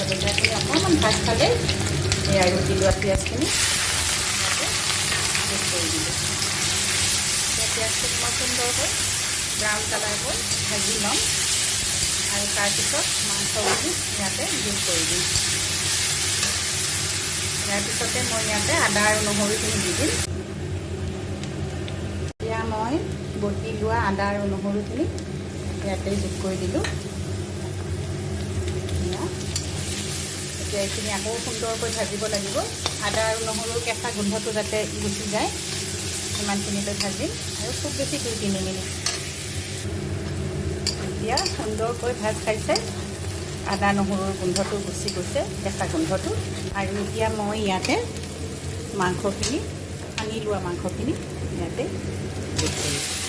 ব্ৰইলাৰখিনি অকণমান ভাজ খালে এয়া ৰুকি লোৱা পিঁয়াজখিনি ইয়াতে যোগ কৰি দিলোঁ। এতিয়া পিঁয়াজখিনি মই সুন্দৰকৈ ব্ৰাউন কালাৰকৈ ভাজি ল'ম আৰু তাৰপিছত মাংসখিনি ইয়াতে যোগ কৰি দিম। ইয়াৰ পিছতে মই ইয়াতে আদা আৰু নহৰুখিনি দি দিম। এতিয়া মই বটি লোৱা আদা আৰু নহৰুখিনি ইয়াতে যোগ কৰি দিলোঁ। এতিয়া এইখিনি আকৌ সুন্দৰকৈ ভাজিব লাগিব। আদা আৰু নহৰুৰ কেঁচা গোন্ধটো যাতে গুচি যায়, সিমানখিনিলৈ ভাজিম আৰু খুব বেছি 2-3 মিনিট। এতিয়া সুন্দৰকৈ ভাজ খাইছে, আদা নহৰুৰ গোন্ধটো গুচি গৈছে, কেঁচা গোন্ধটো। আৰু এতিয়া মই ইয়াতে মাংসখিনি, সানি লোৱা মাংসখিনি ইয়াতে যোগ কৰিম।